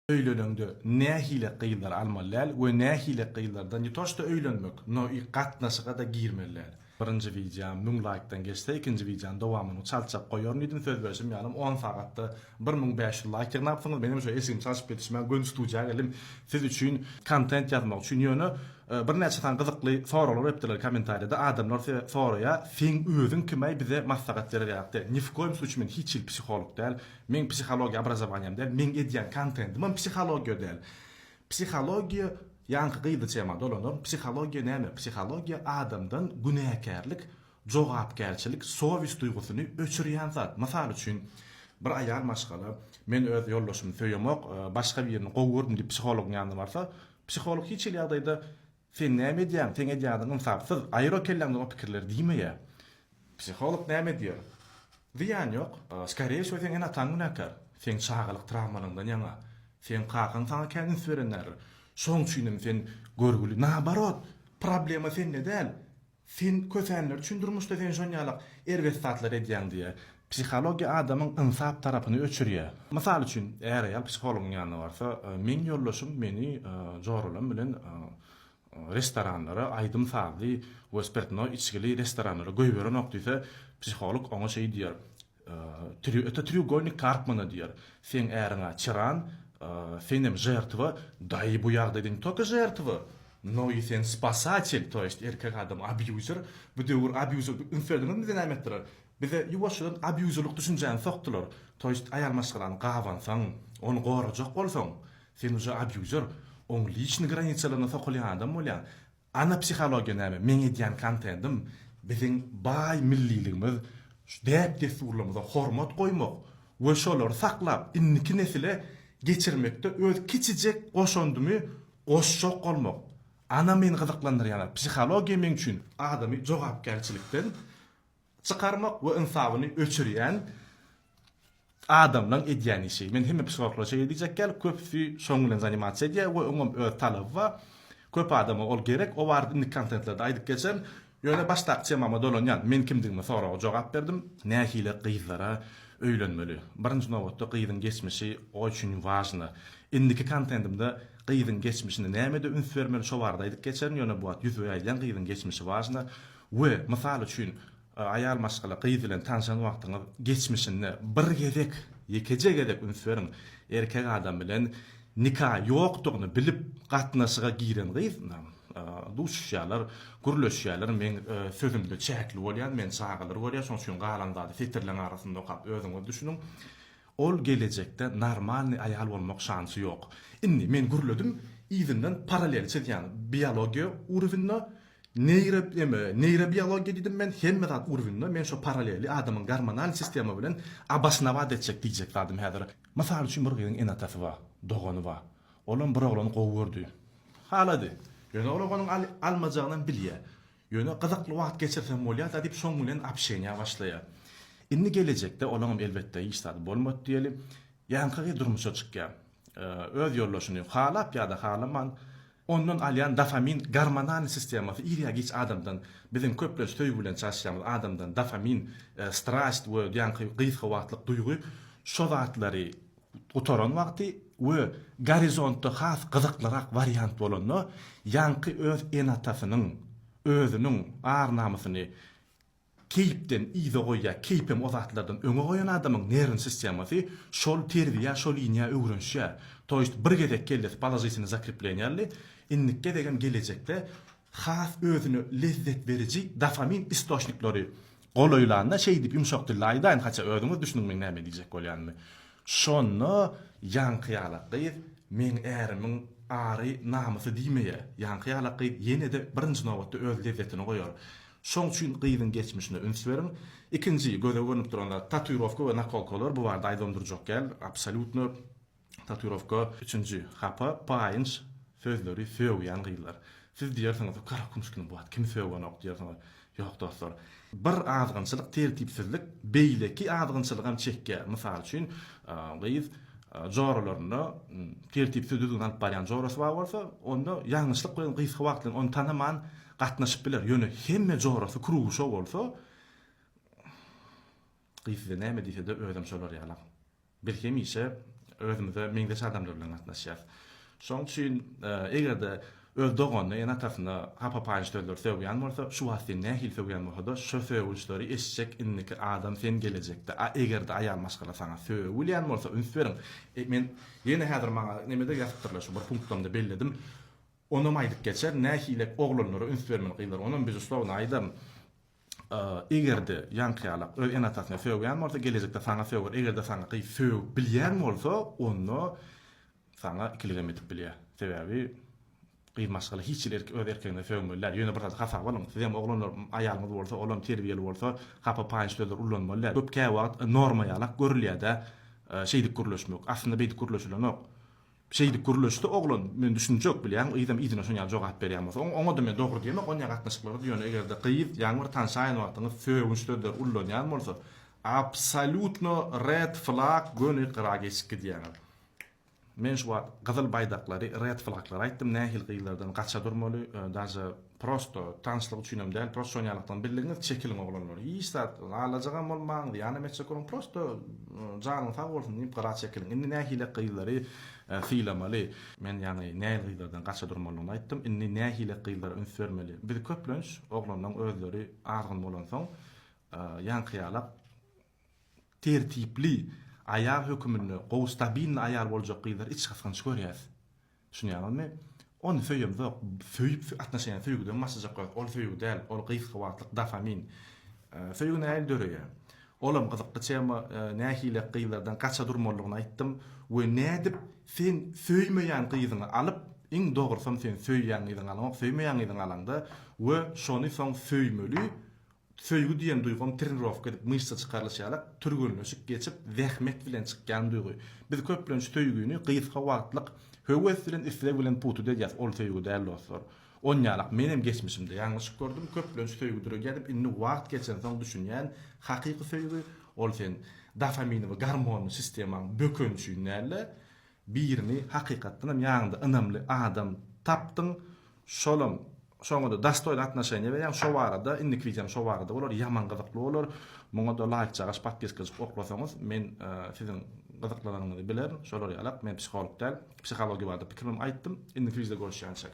Öýleneňde nähili gyzlary almaly däl we nähili gyzlardan ne to što öýlenmek, no i gatnaşyga-da girmeli däl. Birinji wideom müň laýkdan geçse ikinji wideony dowamyny çaltjak goýaryn diýdim söz berşim ýalym on sagatda 1500 laýk ýygnapsyňyz menem şo eşigimi çalşyp ýetişmän göni studiýa geldim siz üçin kontent ýazmak üçin ýöne birnäçe sany gyzykly soraglar beripdirler kommentariýada adamlar soraýa seň özüň kimaý bize maslahat berer ýaly däl ni w koýum sluçi men hiç hili psiholog däl Meň psihologiýa obrazowaniýam däl, meň edýän kontendimem psihologiýa däl. Psihologiýa, ýaňky gyzly tema dolanaryn, psihologiýa näme? Psihologiýa adamdan günäkärlik, jogapkärçilik, sowest duýgusyny öçürýän zat. Mysal üçin, bir aýal maşgala, men öz ýoldaşymy söýemok, başga birini gowy gördüm diýip psihologyň ýanyna barsa, psiholog hiç hili ýagdaýda Sen näme edýäň, seň edýäniň ynsapsyz, aýyr o kelläňden o pikirleri diýmeýär. Psiholog näme diýer? Zyýany ýok. Skoree wsego seň ene-ataň günäkär. Seň çagalyk trawmalaňdan ýaňa. Seň kakaň saňa kän üns beren däldir. Şoň üçinem sen görgüli. Naoborot, problema sende däl. Sen kösänler üçin durmuşda sen şon ýalak erbet zatlar edýäň diýýär. Psihologiýa adamyň ynsap tarapyny öçürýär. Mysal üçin, är-aýal psihologyň ýanyna barsa, meň ýoldaşym meni joralam bilen restoranlara, aýdym-sazly we spirtnoý içgili restoranlara goýberenok diýse, psiholog oňa şeý diýer, Это treugolnik Karpmana diýer. Seň äriň-ä tiran, senem žertwa, daýy bu ýagdaýda ne toka žertwa, no i sen spasatel, to ýest erkek adam abýuzer, bu döwür abýuzer, üns berdiňizmi bize näme etdiler? Bize ýuwaşjadan abýuzerlik düşünjäni sokdular, to ýest aýal maşgalany gabansaň, ony gorajak bolsaň, sen uje abýuzer, oň liçnyý granitsalaryna sokulýan adam bolýaň. Ana psihologiýa näme? Meň edýän kontentim biziň baý milliligimiz, şu däp-dessurlarymyza hormat goýmak we şolary saklap indiki nesile geçirmekde öz kiçijek goşandymy goşjak bolmak. Ana meni gyzyklandyrýan zat. Psihologiýa meň üçin adamy jogapkärçilikden çykarmak we ynsabyny öçürýän adamlaň edýän işi. Men hemme psihologlara şeýle diýjek däl, köpüsi şoň bilen zanimasiýa edýär we oňam öz talaby bar. Köp adama ol gerek, o barada indiki kontentlerde aýdyp geçerin. Ýöne başdaky temama dolanýan, men kimdigime soraga jogap berdim. Nähili gyzlara öýlenmeli? Birinji nobatda gyzyň geçmişi oçün wažno. Indiki kontentimde gyzyň geçmişine nämede üns bermeli şo barada aýdyp geçerin, ýöne bu wagt ýüzbe aýdýan gyzyň geçmişi wažno. We mysal üçin Aýal maşgala gyz bilen tanşan wagtyňyz geçmişinde bir gezek, ýekeje gezek üns beriň, erkek adam bilen nika ýokdugyny bilip gatnaşyga giren gyz duşuşýarlar, gürleşýärler, meň sözümde çäkli bolýan, men çagalar görýän, şonuň üçin galan zady setirleň arasynda okap özüňiz düşüniň. Ol gelejekde normalnyý aýal bolmak şansy ýok. Indi men gürledim, yzyndan paralel çyzýan biologiýa urwinde Neýro eme neýrobiologiýa diýdim men hemme zat urwinde men şo paraleli adamyň gormonal sistema bilen obosnowat etjek diýjek zadym häzir. Mysal üçin bir gyzyň ene-atasy bar, dogany bar. Olam bir oglany gowy gördi. Halady. Ýöne ol oganyň al almajagynam bilýär. Ýöne gyzykly wagt geçirsem bolýar-da diýip şoň bilen obşeniýa başlaýar. Indi gelejekde olaňam elbetde hiç zady bolmady diýeli. Ýaňky gyz durmuşa çykýar. Öz ýoldaşyny halap ýa-da halaman Ondan alýan dofamin gormonalnyý sistemasy ir ýa giç adamdan, biziň köplenç söýgi bilen çalyşýamyz adamdan dofamin, strast we ýaňky gysga wagtlyk duýgy şo zatlary gutaran wagty we gorizontda has gyzyklyrak wariant bolanda ýaňky öz ene-atasynyň, özüniň ar-namysyny Keýpden yza goýýar, keýpem o zatlardan öňe goýan adamyň nerwny sistemasy şol terbiýä, şo liniýa öwrenişýär. To ýest bir gezek kellesi položitelnyý zakrepleniýe aldy, indiki gezegem gelejekde has özüne lezzet beriji dofamin istoçniklary golaýlanda şeýdip ýumşak dilde aýdaýyn, haça özüňiz düşüniň meň näme diýjek bolýanymy. Şonda ýaňky ýalak gyz meň ärimiň ary namysy diýmeýär. Ýaňky ýalak gyz ýene-de birinji nobatda öz lezzetini goýar. Şoň üçin gyzyň geçmişine üns beriň. Ikinji göze görnüp duran zat tatuirowka we nakolkalar bu barada aýdybam durjak däl absolýutno tatuirowka. Üçünji hapa paýynç sözleri sögýän gyzlar. Siz diýersiňiz Karakumşkini bu wagt kim sögenok diýersiňiz. Ýok dostlar. Bir azgynçylyk tertipsizlik beýleki azgynçylygam çekýär. Mysal üçin gyz joralarynda tertipsiz düzgün alyp barýan jorasy bar bolsa onda ýalňyşlyk bilen gysga wagtlaýyn ony tanaman Gatnaşyp biler, ýöne hemme jorasy kruguşa bolsa, gyz size näme diýsede özem şolar ýalak. Biz hemişe. Özümize meňzeş adamlar bilen gatnaşýas. Şoň üçin eger-de öz doganyna, ene-atasyna hapa paýyş sözleri sögýän bolsa, şu wagt seni nähili sögýän bolsa-da, şo sögünçleri eşitjek indiki adam sen gelejekde. A eger-de aýal maşgala saňa sögülýän bolsa, üns beriň, men ýene häzir maňa nemede ýazypdyrlar, şu bir punktlamda belledim. Onam aýdyp geçerin, nähili oglanlara üns bermeli gyzlar, onam bezuslovno aýdaryn. Eger-de ýaňky ýalak öz ene-atasyna sögýän bolsa, gelejekde saňa söger. Eger-de saňa gyz sögüp bilýän bolsa, onda saňa ikiligem edip bilýär. Sebäbi gyz maşgala hiç hili öz erkegine sögmeli däl. Ýöne bir zady hasaba alyň, sizem oglanlar aýalyňyz bolsa, olam terbiýeli bolsa, hapa paýyş sözler ullanmaly däl. Köp käwagt norma ýalak görülýär-dä şeýdip gürleşmek. Aslynda beýdip gürleşilenok. Şeýdip gürleşse oglan, men düşünjek, bilýäňmi, yzam yzyna şon ýaly jogap berýän bolsa, oňa-da men dogry diýemok, onýa gatnaşyklarda ýöne eger-de gyz ýaňy bir tanşaýan wagtyňyz sögünç sözler ullanýan bolsa, absolýutno red flag göni gyra geçip gidýäňiz. Men şu wagt gyzyl baýdaklary, red flaglary aýtdym, nähili gyzlardan gaça durmaly, daže prosto tanyşlyk üçinem däl, prosto şon ýalykdan bildigiňiz çekiliň oglanlar. Hiç zat alajagam bolmaň, zyýanam etjek bolmaň, prosto janyň sag bolsun diýip gyra çekiliň. Indi nähili gyzlary sylamaly? Men ýaňy nähili gyzlardan gaça durmalydygyny aýtdym. Indi nähili gyzlara üns bermeli? Biz köplenç oglanlaň özleri azgyn bolansoň, ýaňky ýalak tertipli aýal höküminde gowy stabilny aýal boljak gyzlary içgysgynç görýäs. Düşünýäňizmi? Ony söýemzok. Söýüp atnaşenýa söýgüden başlajak bolýas. Ol söýgi däl, ol gysga wagtlyk dofamin. Söýgi nähili döreýär? Olam gyzykly tema, nähili gyzlardan gaça durmalydygyny aýtdym we nädip sen söýmeýän gyzyňy alyp, iň dogrusam sen söýýän gyzyňy alaňok, söýmeýän gyzyňy alaňda we şony soň söýmeli Söýgi diýen duýgam trenirowka edip myşsa çykarylyşy ýalak türgenleşik geçip zähmet bilen çykýan duýgy. Biz köplenç söýgini gysga wagtlyk höwes bilen isleg bilen putut edýäs ol söýgi däl dostlar. Onýalak menem geçmişimde ýalňyşyk gördüm köplenç söýgi döredýär diýip indi wagt geçensoň düşünýän hakyky söýgi ol sen dofaminowy gormonly sistemaň bökeni üçin dälde Birini hakykatdanam ýanyňda ynamly adam tapdyň, şolam şoňada dostoýny atnoşeniýa berýäň, şo barada indiki wideom şo barada bolar, ýaman gyzykly bolar. Muňada laýkjagaş, podpiskajyk oklasaňyz men siziň gyzyklananyňyzy bilerin. Şolar ýalak men psiholog däl, psihologiýa barada pikirimem aýtdym. Indiki wideoda görüşýänçäk.